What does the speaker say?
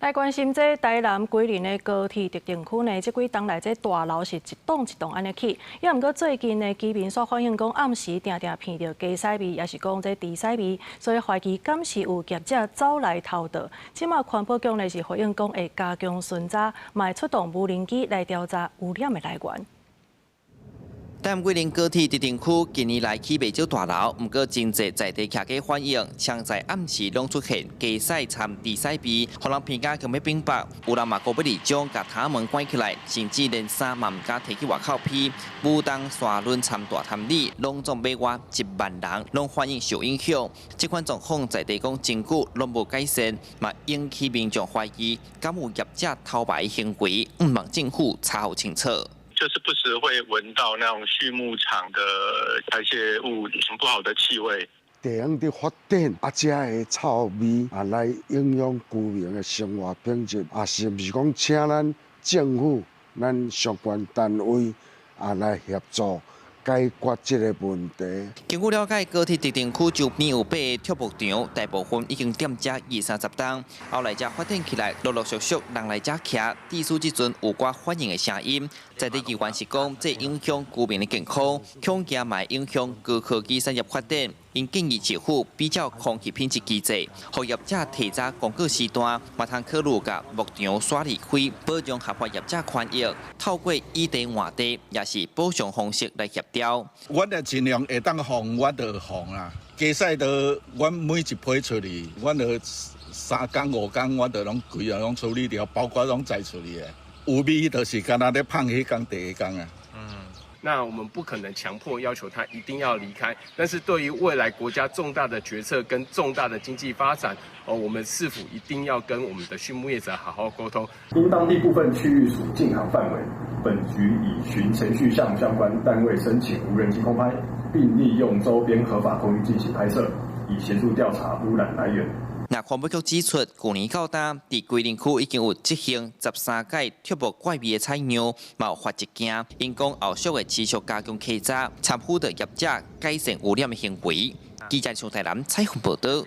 來關心這台南龜林的高鐵特定區呢，這幾冬來這大樓是一棟一棟按呢起，也毋過最近呢，居民煞反映講暗時定定鼻著雞屎味，抑是講這豬屎味，所以懷疑敢是有業者走來偷盜。這馬環保局呢是回應講會加強巡查，嘛會出動無人機來調查污染的來源。台南龜林高鐵特定區近年來起袂少大樓，毋過真濟在地徛家反映，常在暗時攏出現雞屎摻豬屎味，予人鼻甲強欲反縛。有人嘛閣欲佇將共窗門關起來，甚至連衫嘛毋敢提去外口披。舞東沙崙摻大潭里，攏總欲倚1萬人，攏反映受影響。這款狀況在地講真久攏無改善，嘛引起民眾懷疑，敢有業者偷排行為，向望政府查予清楚。就是不時會聞到那種畜牧場的排泄物不好的氣味。地方佇發展，啊，遮的臭味啊，來影響居民的生活品質，啊，是毋是講請咱政府、咱相關單位啊來協助解決這個問題？根據了解，高鐵特定區周邊有八个畜牧場，大部分已經踮遮二三十冬，後來才發展起來，陸陸續續人來遮徛，至少這陣有寡反映的聲音。在地議員是講，這影響居民的健康，恐驚嘛會影響高科技產業發展。𪜶建議政府比照空氣品質機制，予業者提早公告時段，嘛通考慮共牧場徙離開，保障合法業者權益。透過以地換地，抑是補償方式來協調。阮就盡量會當防，阮就防啦。雞屎都，阮每一批出去，阮就3工5工，阮就攏規個攏處理掉，包括攏載出去的。有味就是敢若咧放彼工第一工啊。那我們不可能強迫要求他一定要離開，但是對於未來國家重大的決策跟重大的經濟發展，哦，我們是否一定要跟我們的畜牧業者好好溝通？因當地部分區域屬禁航範圍，本局已循程序向相關單位申請無人機空拍，並利用周邊合法空域進行拍攝，以協助調查污染來源。那環保局指出，舊年到今，佇龜林區已經有執行13屆畜牧怪味的採樣，嘛有罰一件。𪜶講後續會持續加強稽查，參輔導業者改善污染的行為。記者從台南採訪報道。